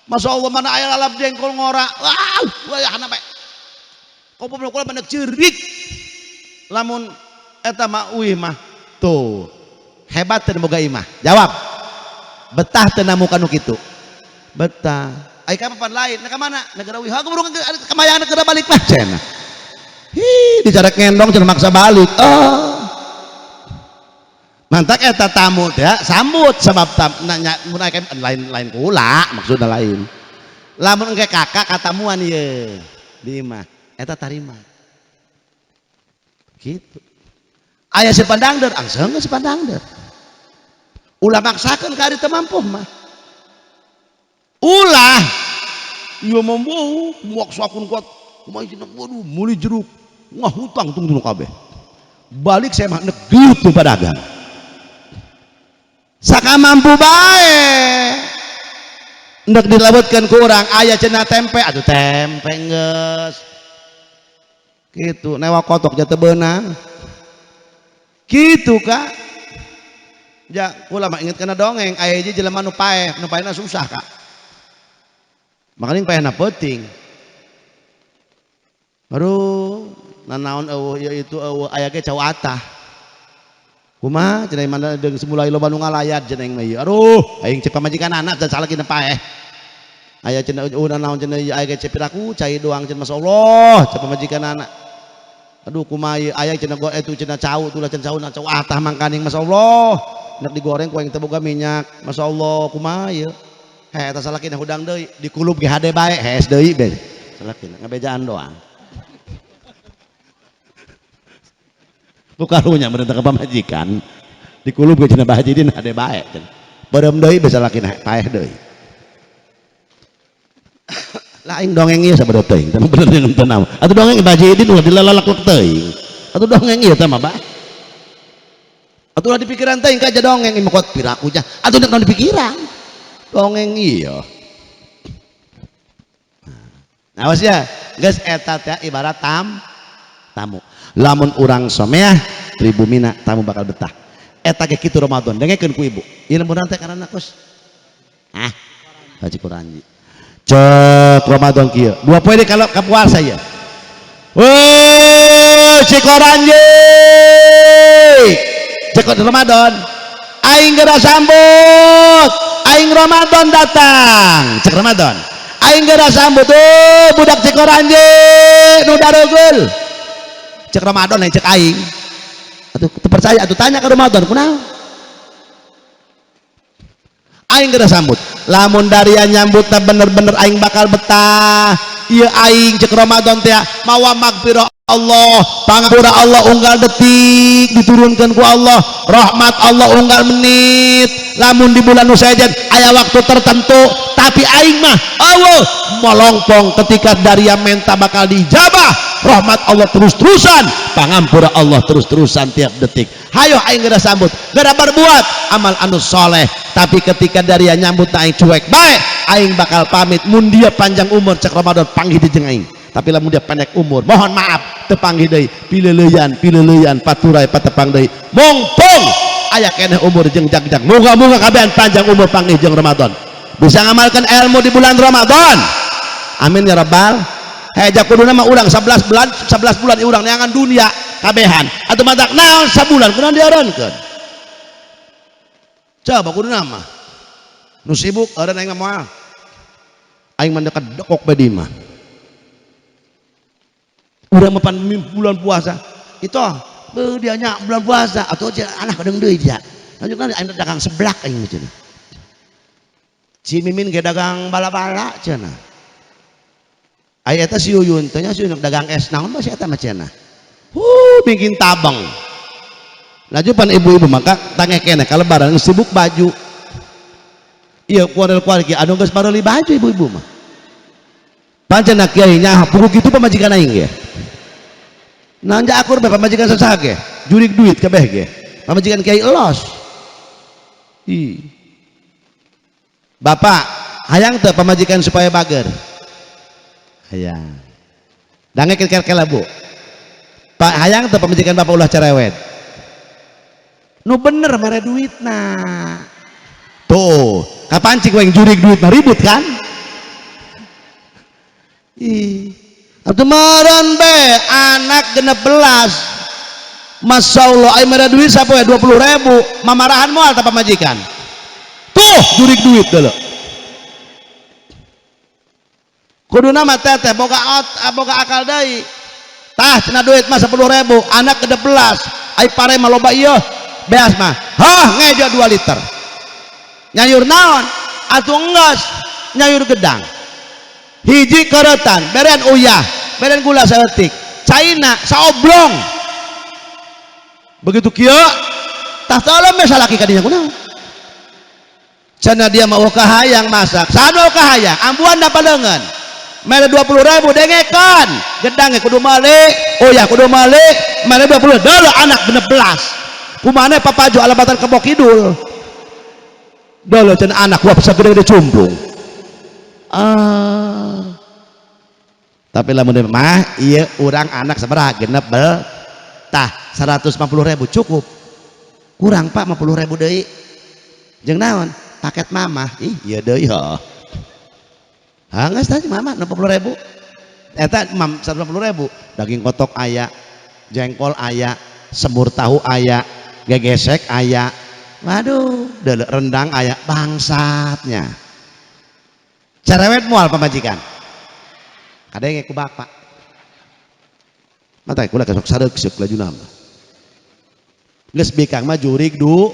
Masya Allah mana aya lalap jengkol ngora. Wah, wah kana bae. Kopo kula pada cerik. Lamun eta mah uih mah tuh hebat teu boga imah. Jawab. Betah teu namu kanu kitu. Betah. Ai ka papan lain, nah ka mana? Negara uih. Aku burung kemayangan negara balik lah cenah. Hi, dicarek ngendong cenah maksa balik. Oh. Mantak eta tamu teh sambut sebab tam, nanya mun aya lain lain kula maksudna lain. Lamun engke kakak katamuan ieu di imah eta tarima. Gitu. Aya si pandangder, angseung si pandangder. Ulah maksakeun ka ari teu mampu mah. Ulah ieu mampu maksakeun kuat kumaha cenah waduh meuli jeruk ngahutang tungtung kabeh. Balik saya mah nek diut nu padagang. Saka mampu bae hendak dilebetkeun ku urang aya cenah tempe atuh tempe geus kitu newa kotok jatuh beunang kitu Kak. Ja kula mah inget kana dongeng aya hiji jelema nu paeh, nu paehna susah Kak. Makanya paehna peuting. Aduh, nanaon eueuh ieu itu eueuh aya ge cau atah. Kumaha cenah mana deung semulai loba nu ngalayat cenah mah ieu. Aduh, aing cek pamajikan anak dan salaki paeh. Aya cenah eueuh naon cenah ieu aya ge cek piraku cai doang cenah masyaallah cek pamajikan anak. Aduh kumaha ieu aya cenah go itu cenah cau tulah cenah cau cau atah mangkaning masyaallah. Nek digoreng ku aing teu boga minyak. Masyaallah kumaha ieu. Heh eta salakina hudang deui dikulub ge hade bae hees deui be. Salakina ngabejaan doang. Ku karunya merintah ke pamajikan dikulub ge cenah Bah Haji Din hade bae cenah. Beureum deui be salakina paeh deui. Lah aing dongeng ieu sabada teuing, teu bener jeung teu naon. Atuh dongeng Bah Haji Din ulah dilalak-lak teuing. Atuh dongeng ieu teh mah bah. Atuh ulah dipikiran teuing ka dongeng ieu mah kuat piraku nya. Atuh nek naon dipikiran. Dongeng ieu. Nah, awas ya, geus eta teh ibarat tamu. Lamun urang someah tribumina tamu bakal betah. Eta ge kitu Ramadan, dengekeun ku ibu. Ieu lemburan teh karena kus. Ah, Haji Kuranji. Cek Ramadan kieu. 2 poe deui kalau ka puasa ya. Woi, Cikoranji. Cek Ramadan. Aing geura sambut. Aing Ramadan datang. Cek Ramadan. Aing geura sambut tuh budak Cikoranji nu daregeul. Cek Ramadan lain cek aing. Atuh teu percaya atuh tanya ke Ramadan kunaon. Aing geura sambut. Lamun daria nyambutna bener-bener aing bakal betah. Ieu aing cek Ramadan teh mawa magfirah Allah, pangapura Allah unggal detik diturunkan ku Allah, rahmat Allah unggal menit. Lamun di bulan nu sejen aya waktu tertentu, tapi aing mah Allah molongpong ketika daria menta bakal diijabah. Rahmat Allah terus-terusan, pangampura Allah terus-terusan tiap detik. Hayo aing geura sambut, geura berbuat amal anu soleh. Tapi ketika daria nyambut aing cuek bae, aing bakal pamit. Mun dia panjang umur cek Ramadan panggih di jeung aing. Tapi lamun dia pendek umur, mohon maaf teu panggih deui, pileuleyan pileuleyan paturai patepang deui. Mongpong aya keneh umur jeung jag-jag. Moga-moga kabehan panjang umur panggih jeung Ramadan. Bisa ngamalkan ilmu di bulan Ramadan. Amin ya rabbal. Heja kuduna mah urang 11 bulan, 11 bulan urang neangan dunia kabehan. Atuh matak naon sabulan kunaon dieureunkeun. Coba kuduna mah. Nu sibuk eureun aing mah moal. Aing mah dekat dekok bae di imah. Urang mah pan bulan puasa. Itu beuh dia nya bulan puasa atuh anak kadang deui dia. Lanjut kan aing dagang seblak aing mah cenah. Si Mimin ge dagang bala-bala cenah. Aya eta si Yuyun teh nya si Yuyun dagang es naon mah si eta mah cenah. Bikin tabeng. Laju pan ibu-ibu maka tangeh keneh ka lebaran sibuk baju. Ieu kuarel-kuarel kieu anu geus bareuli baju ibu-ibu mah. Pancen kiai nya puguh kitu pamajikan aing ge. Nanja akur bae pamajikan sasaha ge, jurig duit kabeh ge. Pamajikan kiai elos. Ih. Bapak, hayang teu pamajikan supaya bager? Hayang. Dange kira-kira Bu. Pak hayang teu pamajikan bapak ulah cerewet. Nu bener mere duitna. Tuh, kapancing ku aing jurig duit mah ribut kan? Ih, atuh meureun be anak 16. Masya Allah, aing mere duit sapoe 20.000, mamarahan moal tah pamajikan. Tuh, jurig duit dulu. Kuduna mah teteh boga ot, boga akal deui. Tah cenah duit mah 10.000, anak 16. Ai pare mah loba ieu. Beas mah, hah ngejo 2 liter. Nyayur naon? Atuh enggeus, nyayur gedang. Hiji keretan, beren uyah, beren gula saeutik. Caina saoblong. Begitu kieu, tah tolong we salaki ka dinya kunaon? Cenah dia mau kahayang masak. Saha nu kahayang? Ambuan da paleungeun. Mere 20.000 dengekan. Gedang kudu meuli, uyah kudu meuli, mere 20 deuleu anak 16. Kumana papajo alabatan kebo kidul. Deuleu cenah anak gua sagede-gede cumplung. Ah. Tapi lamun mah ieu urang anak sabaraha genep bel tah 150.000 cukup. Kurang Pak 50.000 deui. Jeung naon? Paket mamah. Ih, ieu deui heuh. Ha geus tah mama 60.000. Eta 150.000 daging kotok aya, jengkol aya, semur tahu aya, gegesek aya. Waduh, deuleu rendang aya bangsatnya. Cerewet moal pamajikan. Kadenge ku bapak. Mata kula sok sareuk lajuna mah. Geus bikang mah jurig du.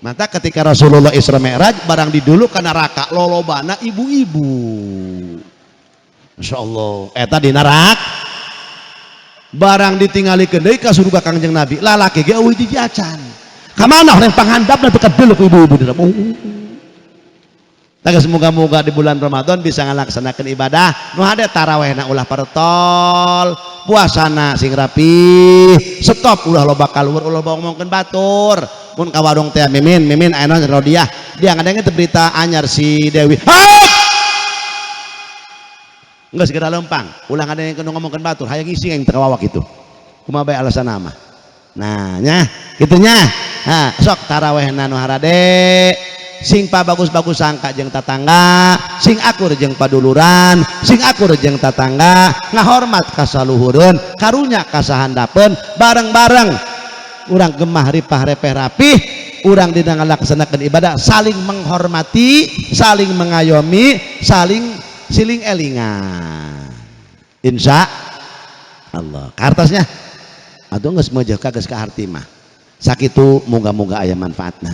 Mata ketika Rasulullah Isra Mi'raj barang didulu ka neraka lolobana ibu-ibu. Masya Allah, eta di neraka barang ditinggalikeun deui ka surga Kangjeng Nabi, lalaki ge eueuh hiji acan. Ka mana orang panghandapna teu kadeuleu ku ibu-ibu di dalam. Tah semoga-moga di bulan Ramadan bisa ngalaksanakeun ibadah nu hade tarawehna ulah paretol, puasana sing rapi, stop ulah loba kaluar, ulah loba ngomongkeun batur. Mun ka warung teh mimin, mimin aya naon rodiah, dia ngadenge teh berita anyar si Dewi. Hop! Geus segera lempang, ulah ngadenge nu ngomongkeun batur, hayang ngisi aing teu kawawak kitu. Kumaha bae alasan mah. Nah, nya, kitu nya. Ha, sok tarawehna nu harade sing pa bagus-bagus sangka jeung tatangga, sing akur jeung paduluran, sing akur jeung tatangga, ngahormat ka saluhureun, karunya ka sahandapeun, bareng-bareng urang gemah ripah repeh rapih, urang dina ngalaksanakeun ibadah saling menghormati, saling mengayomi, saling siling elingan. Insya Allah. Kartasnya atuh geus meujeuh ka geus ka harti mah. Sakitu moga-moga aya manfaatna.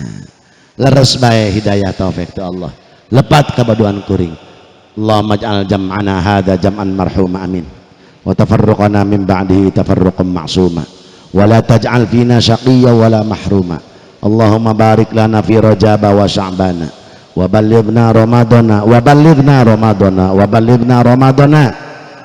Leres bae hidayah taufik ti Allah. Lepat kabaduan kuring. Allahumma ij'al jam'ana hadza jam'an marhuma amin. Wa tafarruqana min ba'dihi tafarruqan ma'suma. Wa la taj'al fina syaqiyya wa la mahruma. Allahumma barik lana fi Rajab wa Sya'bana. Wa ballighna Ramadana wa ballighna Ramadana wa ballighna Ramadana.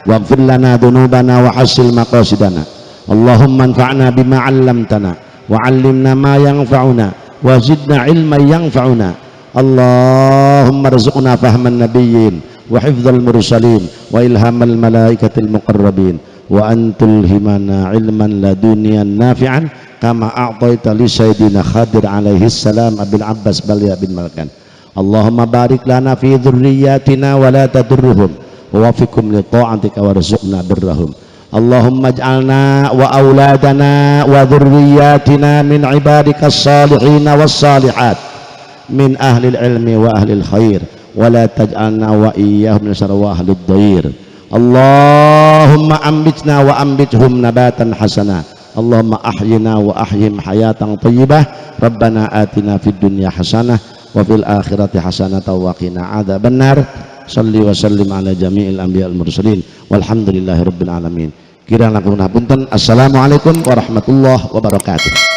Waghfir lana dhunubana wa hassil maqasidana. Allahumma anfa'na bima 'allamtana wa 'allimna ma yanfa'una wa zidna ilman yanfa'una. Allahumma rzuqna fahman nabiyyin wa hifdzal mursalin wa ilhamal malaikatil muqarrabin wa an tulhimana ilman laduniyan nafi'an kama a'taita li sayyidina Khadir alaihi salam Abil Abbas Balya bin Malkan. Allahumma barik lana fi dzurriyyatina wa la tadurruhum wa wafiqhum li ta'atika warzuqna birrahum. Allahumma ij'alna wa auladana wa dzurriyyatina min ibadika as-salihin was-salihat min ahli ilmi wa ahli khair wa la taj'alna wa iyyahum min syarri wa ahli dhair. Allahumma ambitna wa ambithum nabatan hasana. Allahumma ahyina wa ahyihim hayatan thayyibah. Rabbana atina fid dunya hasanah wa fil akhirati hasanah wa qina adzabannar. Salli wa sallim ala jami'il anbiya wal mursalin walhamdulillahi rabbil alamin. Kirang langkung hapunten. Assalamualaikum warahmatullahi wabarakatuh.